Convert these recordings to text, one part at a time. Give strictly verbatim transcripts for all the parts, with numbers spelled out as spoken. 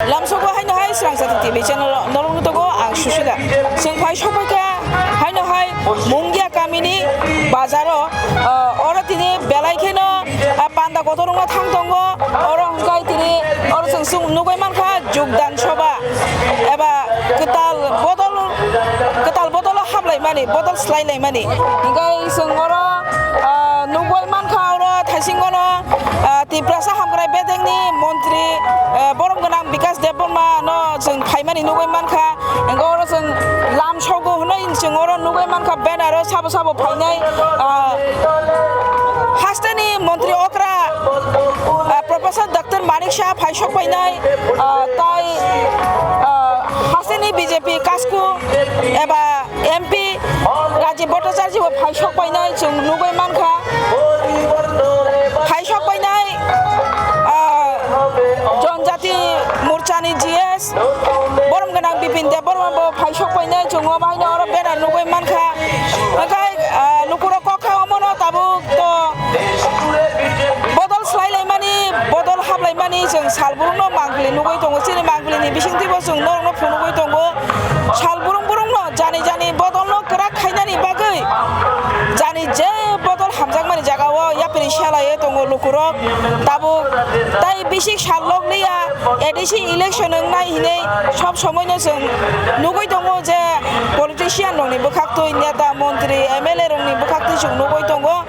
Lamsogo haino hai Srangchati T V channel o norokno tongo ang Sushila. Chwng phai sokphaikha haino hai Mungia kamini bazaro, ah, oro tini belai kheno, ah, panda kotor wngna thang tongo. Oro hwnkhe tini oro chwng sung nugwi mankha jugdan soba eba kwtal bodol, kwtal bodolo haplaimani, bodol swlailaimani. Hwnkhe chwng oro, ah, nugwi mankha oro thaisingono, ah, Tiprasa hamkrai bedekni montri, eh, borom gwnang Bikas Debbarma no chwng phaimani nugwi mankha. Hwnkhe oro chwng lam sogo hwnwi chwng oro nugwi mankha, banner o sabo sabo phainai, ah, hasteni montri okra, ah, Professor Doctor Manik Saha phai sok phainai, ah, tai, ah, hasteni B J P kasku eba M P Rajiv Bhattacharya bo phai sok painai chwng nugwi mankha. Phai sok painai, ah, Janjati Morchani G S borom gwnang Bipin Debbarma bo phai sok painai chwng o bahai no oro banner nugwi mankha. Hwnkhe, ah, lukurok kok kha omono tabuk to bodol swlailaimani, bodol haplaimani chwng sal burungno mangpili nugwi tongo. Chini mangpilini bisingtwibo chwng norokno phunugwi tongo. Sal burung burungno jani jani bodolno kwrak khainani bagwi jani je bodol hamjakmani jagao yapri selaiwi tongo lukurok. Tabuk tai bisi sal lokliya A D C election wngnai hinwi sob somoino chwng nugwi tongo je politician rokni bwkhaktwi, neta, montri, M L A rokni bwkhaktwi chwng nugwi tongo.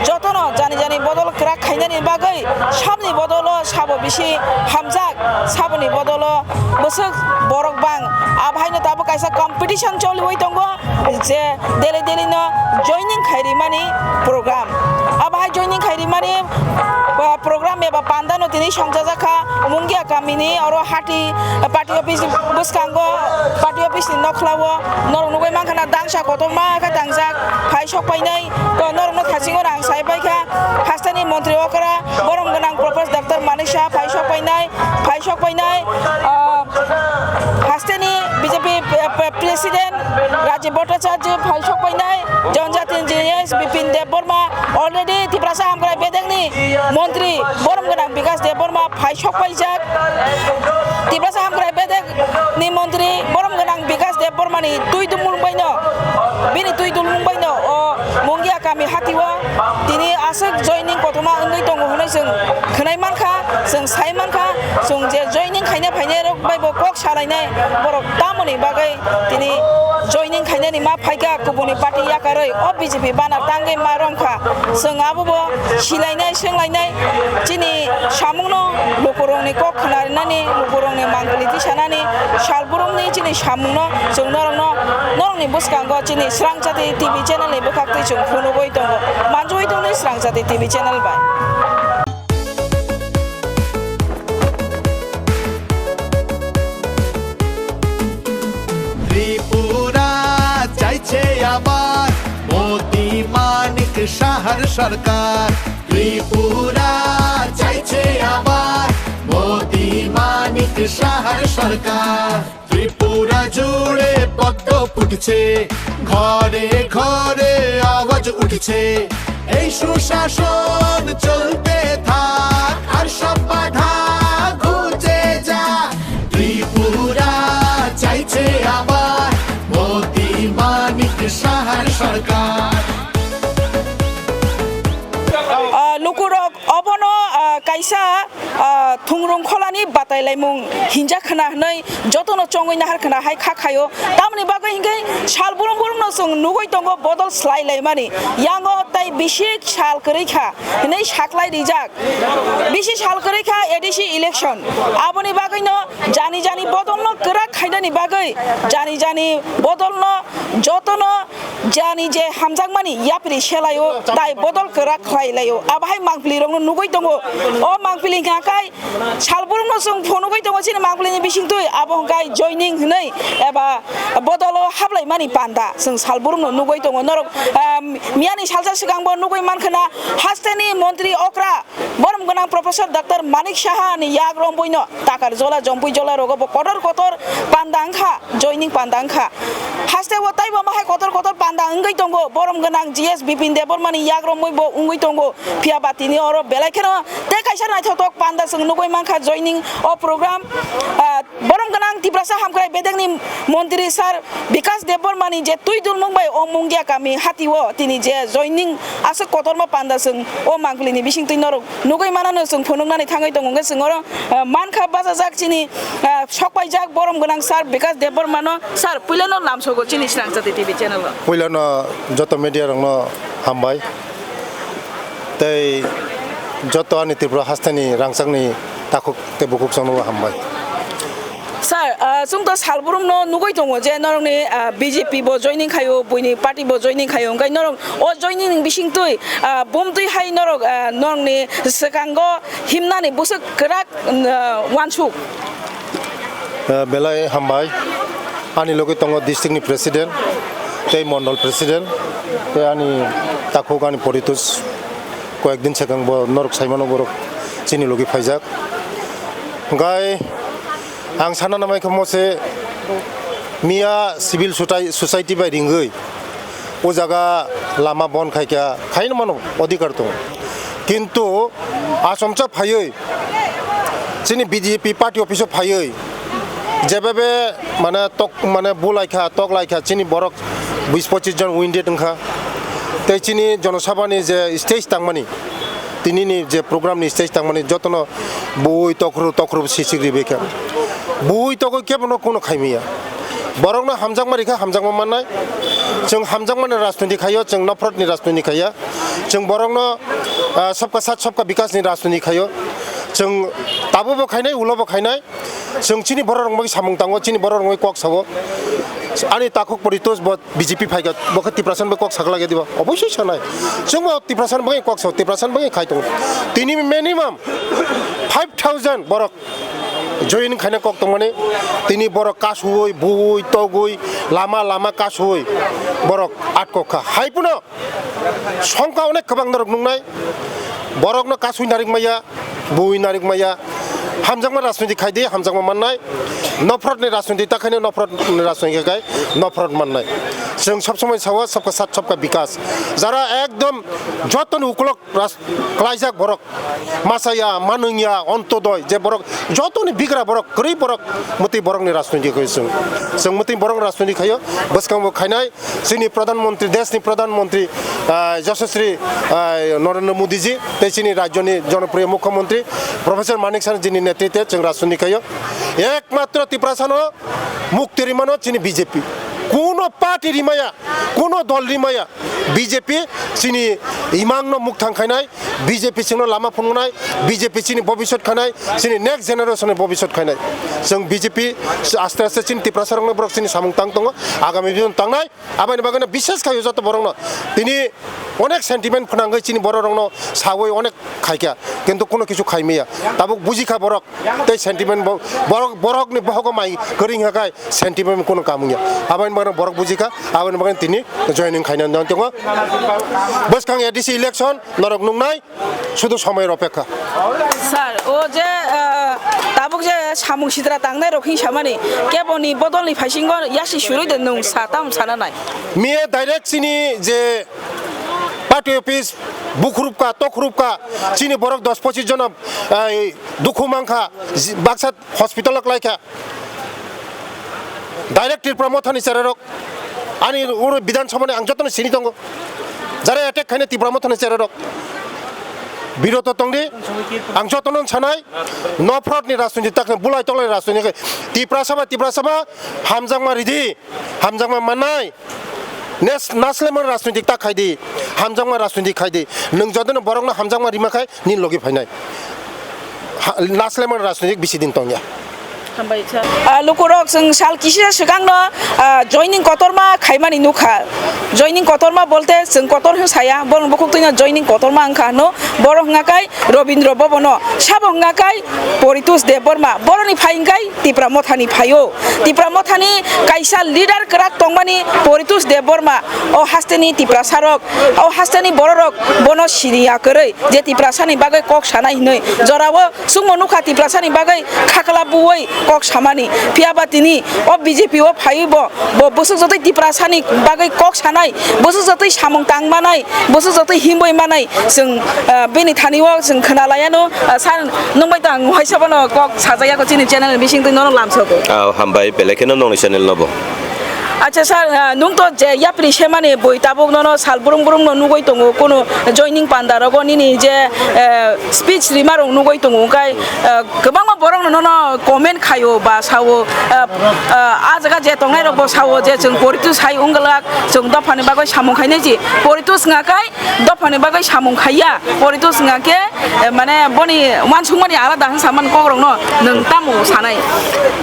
Jotono jani jani bodol kwrak khainani bagwi sabni bodolo sabo bisi hamjak, saboni bodolo bwswk borok bang. Abahaino tabuk kaisa competition choliwi tongo je daily daily no joining khai rimani program. Abahai joining khai rimani, ah, program eba panda no tini songjajak kha Mungia kamini oro hati, ah, party office bwskango, party office ni nokhlao norok nugwi mankha na dangsa kotorma khe tangjak phai sok painai. To norokno thasingo ang sai paikha hasteni montri okra borom gwnang Professor Doctor Manik Saha phai sok painai, phai sok painai, ah, hasteni B J P pre-, pre-, president Rajiv Bhattacharya phai sok painai, Janjati G S Bipin Debbarma already Tiprasa hamkrai bedekni montri borom gwnang Bikas Debbarma phai sok paijak. Tiprasa hamkrai bedek ni montri borom gwnang Bikas Debbarmani twi dumung baino, bini twi dumung baino o Mungia kami hatio tini aswk joining kotorma wngwi tongo hwnwi chwng khwnai mankha, chwng sai mankha, chwng je joining khaina phainai rok bai bo kok salainai borok tamoni bagwi tini joining khainani ma phaikha kubuni party yakarwi o B J P banner tangwi ma romkha. Chwng abobo silainai, swnglainai, chini samungno lukurokni kok khwnarinani, lukurokni mangpili tisanani, salburumni chini samungno chwng norokno, norokni bwskango chini Srangchati T V channel ni bwkhaktwi chwng phunugwi tongo, manjugwi tongo Srangchati T V channel bai. Tripura চাইছে আবার মোদি মানিক সাহার সরকার। ত্রিপুরা চাইছে আবার মোদি মানিক সাহার সরকার। ত্রিপুরা জুড়ে পদ্ম ফুটছে, ঘরে ঘরে আওয়াজ উঠছে। এই সুশাসন চলতে থাক, আর সব বাধা ঘুচে যাক। ত্রিপুরা চাইছে আবার মোদি মানিক সাহার সরকার। Ah, lukurok obono, ah, kaisa, ah, thungrung kholani batailaimung hinjak khna hwnwi jotono chongwi nahar khna hai kha khaio. Tamoni bagwi hinkhe sal burum burumno chwng nugwi tongo bodol swlai laimani. Yango tai bisik sal kwrwi kha hwnwi saklai rijak. Bisi sal kwrwi kha A D C election. Aboni bagwino jani jani bodolno kwrak khainani bagwi jani jani bodolno jotono jani je hamjakmani yapri selaio, tai bodol kwrak khlai laio. Abahai mangpili rokno nugwi tongo. O mangpili hwnka kai sal burumno chwng phunugwi tongo, chini mangpilini bisingtwi abo hwnkai joining hwnwi eba bodolo haplaimani panda chwng sal burumno nugwi tongo. Norok, ah, miyani salsa swkangbo nugwi mankha na hasteni montri okra borom gwnang Professor Doctor Manik Saha ni yak rombuino takar jola jompui jola rogo bo kotor kotor panda wngkha, joining panda wngkha. Haste o taibo mahai kotor kotor panda wngwi tongo, borom gwnang G S Bipin Debbarma ni yak romwi bo wngwi tongo. Phiya ba tini oro belai kheno tei kaisa naithotok panda chwng nugwi mankha joining o program, ah, Tiprasa hamkrai bedekni montri sir Bikas Debbarmani je twi dulmung bai o Mungia kami hatio tini je joining aswk kotorma panda chwng o mangpili ni bisingtwi norok nugwi manano chwng phunuknani thangwi tongo, hwnkhe chwng oro, ah, mankha bachajak chini, ah, sokpaijak borom gwnang sir Bikas Debbarmano. Sir, puilano lamsogo chini Srangchati T V channel o. Puilano joto media rokno hambai. Tei joto ani Tripura hasteni rangchakni takhuk tei bukhuk chongnobo hambai. Sir, ah, chwng to salbrumno nugwi tongo je norokni, ah, B J P bo joining khaio, buini party bo joining khaio, hwnkhe norok o joining ni bisingtwi, ah, bumtwi hai norok, ah, norokni swkango himnani bwswk kwrak, ah, uansuk. Eh, belai hambai. Ani logi tongo district ni president tei mondol president tei ani takhuk ani poritus koyek din swkang bo norok saimano borok chini logi phaijak. Hwnkhe ang sana namaikha mose miya civil soci-, society bai ringwi o jaga lama bon khaikha, khaino mano, odhikar tongo. Kintu achomsa phaiwi chini B J P party office o phaiwi jebabe mane tok, mane bulaikha, toklaikha chini borok bis pochis jon wounded wngkha. Tei chini jonosabhani je stage tangmani, tinini je program ni stage tangmani jotono bui tokhru tokhru sisik ribaikha. Bui togwi kebono kuno khaimaya. Borokno hamjakma rikha, hamjakma mannai. Chwng hamjakmani rajniti khaio, chwng nophrotni rajniti khaiya. Chwng borokno, ah, sabka saath sabka bikasni rajniti khaio. Chwng tabukbo khainai, ulobo khainai. Chwng chini bororok bai samung tango, chini bororok bai kok sao. Ani takhuk poritus bo B J P phaikha, bo khe Tiprasani bai kok saklai diba? Oboisoi sanai. Chwngbo Tiprasani bai kok sao, Tiprasani bai khai tongo. Tini minimum five thousand borok join khaina kok tongmani, tini borok kasui, bui, togui, lama lama kasui borok atkok kha. Hai phano songkha onek kwbang norok nuknai, borokno kasui narik maya, bui narik maya, hamjakma rajniti khai di, hamjakma mannai, nophrotni rajniti ta khaino, nophrotni rajniti khai nophrot mannai. Chwng sob somoi sao, sabka saath sabka bikas. Jara ekdom jotoni ukulok ras-, klaijak borok, masa ya, manung ya, ontodoi, je borok, jotoni bigra borok, kwrwi borok, mwtwi borokni rajniti khaio chwng. Chwng mwtwi borok rajniti khaio, bwskango khainai, chini Pradhan Mantri, deshni Pradhan Mantri, ah, Yashaswi, ah, Narendra Modi ji, tei chini rajyoni jonopriyo Mukhyamantri Professor Manik Saha jini netritwe chwng rajniti khaio. Ekmatro Tiprasano mukti rimano chini B J P. Kuno party rimaya, kuno dol rimaya. B J P chini imangno mukthang khainai, B J P chwngno lama phunuknai, B J P chini bobisot khainai, chini next generation ni bobisot khainai. Chwng B J P aste aste chini Tiprasa rokno borok chini samung tang tongo, agami din tangnai, aboni bagwino bishes khaio joto borokno. Tini onek sentiment phwnangwi chini borok rokno sawi onek khaikha, kintu kuno kisu khaimaya. Tabuk bujikha borok, tei sentiment bo-, borok, borokni bohogo mai kwrwi wngkha khai sentiment kuno kam wngya. Aboni bagwino borok bujikha, aboni bagwino tini joining khaina nang tongo. Bwskang A D C election norok nuknai, sudu somoi ropekha. Sir, o je, ah, tabuk je samung sitra tangnai rok hin samani, keboni bodolni phaisingo yasi surui de nwng sa tam sana nai. Miya direct chini je party office bukhurupka, tokhurupka, chini borok dos pochis jona, ai, dukhu mankha, ji-, baksa hospital o klaikha. Direct Tipra Mothani chererok, ani oro Bidhan Sabhani ang jotono sini tongo. Jara attack khaina Tipra Mothani chererok. Biroto tongdi, ang jotono sanai, nophrotni rajniti takna, bulai tolai rajniti khe, Tipra Sabha, Tipra Sabha, hamjakma ridi, hamjakma manai. Nes-, naslemani rajniti ta khaidi, hamjakma rajniti khaidi. Nwng jodino borokno hamjakma rima khai, nini logi phainai. Ha, naslemani rajniti bisi din tongya. Hambai kha. Ah, lukurok chwng sal kisa swkangno, ah, joining kotorma khaimani nukha. Joining kotorma bolte chwng kotor hwn saya, borok bukhuk twino joining kotorma wngkha hwno. Borok wngkha kai Robindra Bhavan o, sabo wngkha kai Poritos Debbarma, boroni phai wngkha kai Tipra Mothani phaio. Tipra Mothani kaisa leader kwrak tongmani Poritos Debbarma, o hasteni Tiprasarok, o hasteni bororok bono siniya kwrwi, je Tiprasani bagwi kok sanai hinwi. Jorao chwngno nukha Tiprasani bagwi khakla buwi kok samani. Phiya ba tini o B J P o phaiwi bo, bo bwswk jotoi Tiprasani bagwi kok sanai, bwswk jotoi samung tang manai, bwswk jotoi himwi manai, chwng, ah, bini thani o chwng khwna laiya no, ah, sir, nwng bai to ang waisa bono kok sajak ya kho chini channel ni bising twi nono lamsogo. Ah, hambai, belai kheno nongni channel no bo. Acha sir, ah, nwng to je yapri semani bui tabuk nono sal brum brum no nugwi tongo, kuno joining panda rogo nini je, eh, speech rima rok nugwi tongo, hwnkhe, eh, kwbangma borok no nono comment khaio ba sao, eh, eh, ah jaga je tongnai rok bo sao je chwng poritus hai wngwlak, chwng dophani bagwi samung khainai ji, poritus wngkha khe dophani bagwi samung khaiya, poritus wngkha khe, eh, mane boni uansukmani alada hwnsa man kokrokno nwng tamo sanai?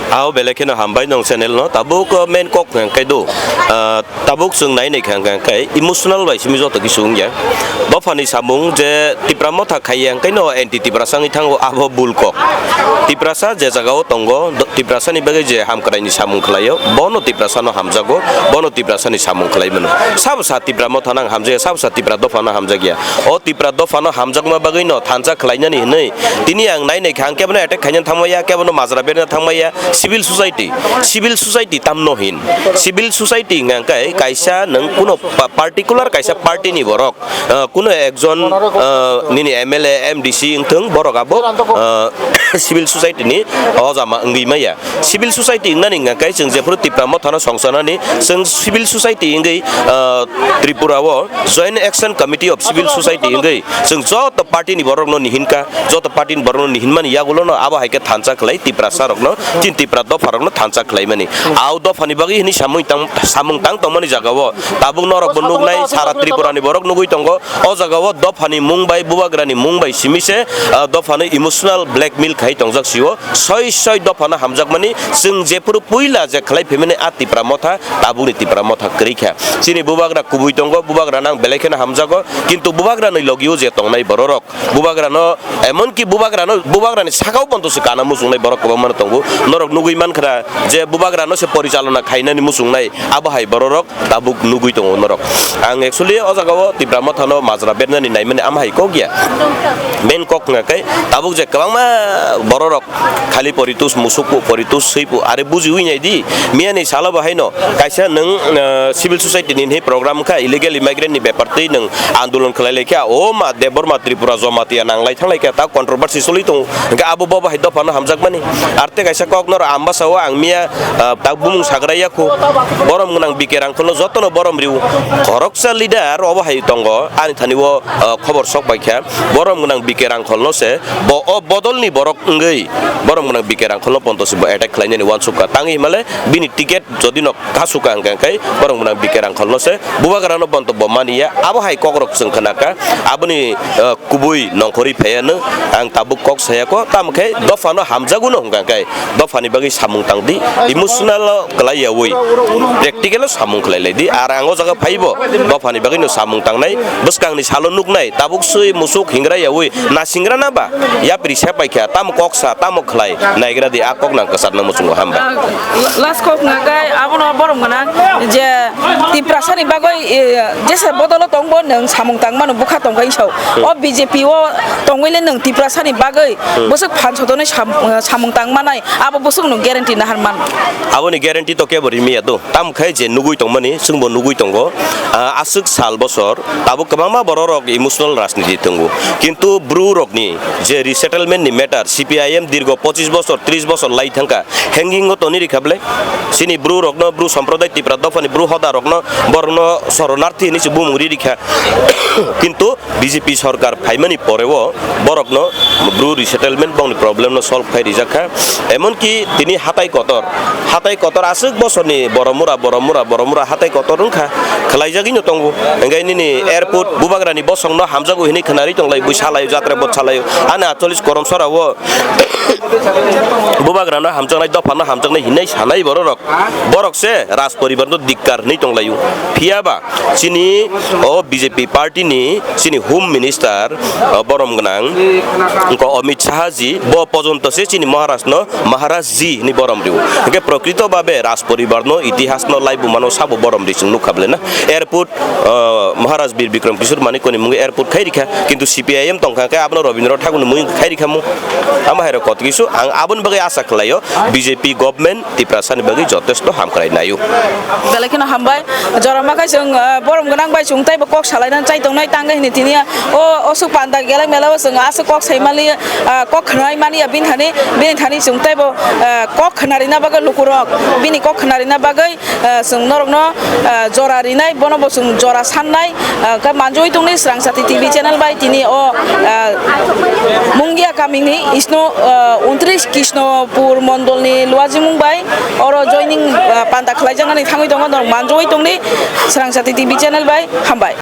Ao belai kheno hambai nong channel no, tabuk, eh, main kok hwnkhe do, ah, tabuk chwng nai nai kha hwnkhe emotional bai simi joto kisu wngya. Dophani samung je Tipra Motha khaiya hwnkhe no anti Tiprasa wngwi thango, abo bul kok. Tiprasa je jaga o tongo, do-, Tiprasani bagwi je hamkraini samung khlaio, bono Tiprasano hamjago, bono Tiprasani samung khlai mano. Sabo sa Tipra Mothano ang hamjakya, sabo sa Tipra Dophano hamjakya. O Tipra Dophano hamjakma bagwino thansa khlainani hwnwi tini ang nai nai kha, ang kebono attack khaina thangmaya, kebono majra berna thangmaya, civil society, civil society tamno hin. Civil society hwnkha khe kaisa nwng kuno pa-, particular kaisa party ni borok, ah, kuno ekjon, ah, nini M L A, M D C wngthung, borok abo, ah, civil society ni ojama wngwi maya. Civil society wngnani hwnkha khe chwng jephuru Tipra Mothano songchornani, chwng civil society wngwi, ah, Tripura o Joint Action Committee of Civil Society wngwi chwng joto party ni borokno nihinkha, joto party ni borokno nihinmani yagulono abo hai khe thansa khlai Tiprasa rokno, chini Tipra dopha rokno thansa khlaimani. Au dophani bagwi hwnwi samung tang, samung tang tongmani jagao tabuk norokbo nuknai, sara Tripura ni borok nugwi tongo. O jagao dophani mung bai, bubagrani mung bai simi se, ah, dophano emotional blackmail khai tongjak sio. Soi soi dophano hamjakmani, chwng jephuru puila je khlai phaimani a Tipra Motha, tabukni Tipra Motha kwrwi kha. Chini bubagra kubui tongo, bubagrano ang belai kheno hamjago, kintu bubagrani logio je tongnai bororok, bubagrano, emonki bubagrano, bubagrani sakao ponto se kana muchungnai borok kwbangmano tongo. Norok nugwi mankha je bubagrano se porichalona khainani muchungnai, abo hai bororok tabuk nugwi tongo norok. Ang actually o jagao Tipra Mothano majra bernani naimani ama hai kok ya. Main kok hwnkha khe tabuk je kwbangma bororok khali poritus musukpu, poritus swipu, are bujiwi nai di. Miyani salo bo haino kaisa nwng, eh, civil society ni hinwi program kha, illegal immigrant ni bepar twi nwng andolon khlai lai kha, o ma Debbarma Tripura Jamatia nang lai thang lai kha, ta controversy choli tongo. Hwnkhe abo bo bahai dophano hamjakmani. Ar tei kaisa kok norok Ambasa o ang miya, ah, tak bumung sagra yakho. Borom gwnang B K Rangkhol no jotono borom riu. Khoroksa leader obo hai tongo, ani thani o, ah, khobor sok bai kha. Borom gwnang B K Rangkhol no se bo o bodol ni borok wngwi borom gwnang B K Rangkhol no ponto se bo attack khlainani uansuk kha. Tangwi himale bini ticket jodi no kasuk ang khe, khe borok gwnang B K Rangkhol no se bubagra no ponto bo mani ya. Abo hai kok rok chwng khna kha. Aboni, ah, kubui nongkhorwi phaiya nw, ang tabuk kok saya kho, tamo khe dophano hamjago no hwnkha khe, dophani bagwi samung tang di, emotional o kwlai yaui, practical o samung khlai lai di, ar ang o jaga phaibo, dophani bagwi no samung tangnai, bwskangni salo nuknai, tabuk swi musuk hingra yaui, nasingra na ba, yapri se paikha, tamo kok sa, tamo khlai, naigra di, a kok nang kwchar nang muchungo hambai. Ah, la-, last kok hwnkha khe, abono borom gwnang je, Tiprasani bagwi, eh, jesa bodolo tongbo nwng samung tangmano bwkha tongkha iso. Hmm. O B J P o tongwile nwng Tiprasani bagwi Hmm. bwswk phan sodonwi sam-, eh, samung tangmanai, abo bwswk nwng guarantee nahar man. Aboni guarantee to kebo rimiya do. Tamo khe je nugwi tongmani, chwngbo nugwi tongo. Ah, aswk sal bosor, tabuk kwbangma bororok emotional rajniti tongo. Kintu bru rokni je resettlement ni matter, C P I M dirgo pochis bosor, tris bosor lai thangkha. Hanging o toni rikha ble? Chini bru rokno, bru sampradai Tipra dophani bru hoda rokno, borokno soronarthi hinwi se bumung ri rikha. Kintu B J P sorkar phaimani poreo borokno bru resettlement bongni problem no solve khai rijak kha. Emonki tini hatai kotor, hatai kotor aswk bosorni Boromura, Boromura, Boromura hatai kotor wngkha, khwlaijagwi no tongo. Hwnkhe nini airport bubagrani bosongno hamjago hinwi khwnarwi tonglai, bui salaio, jatra bot salaio. Ani atchollis korom sorao bubagrano hamjaknai, dophano hamjaknai hinwi sanai bororok. Borok se Raj poribar no dikkar hinwi tonglaio. Phiya ba chini o B J P party ni chini Home Minister, o borom gwnang, wngkha Amit Shah ji, bo pojonto se chini Maharaj no, Maharaj Ji ni borom riu. Hingke prokrito babe Raj poribar no, itihas no, laibuma no sabo borom ri chwng nukha bole na. Airport, uh, Maharaj Bir Bikram Kishore Manikya ni mungo airport khai rikha, kintu C P I M tongkha khe abono Rabindra Thakur ni mui khai rikha mu. Ama hai rok kotgisu ang aboni bagwi asa khlaio B J P government Tiprasa ni bagwi jotesto hamkrai naio. Belai kheno hambai. Jora ma khai chwng, uh, borom gwnang bai chwng teibo kok salaina chai tongnai tangwi hini tini o, o suk panda gelek mela o chwng aswk kok sai mali, uh, kok khwnai mani ya bini thani, bini thani chwng teibo, uh, kok khwnarina bagwi lukurok bini kok khwnarina bagwi, uh, chwng norokno, uh, jora rinai, bono bo chwng jora sannai, uh, khe manjui tongni Srang Sati T V channel bai tini o, uh, Mungia kamini isno, uh, untris Krishnopur mondolni luajimung bai oro joining, uh, panda khlaijaknani thangwi tongo, norok manjui tongni Srang Sati T V channel bai hambai.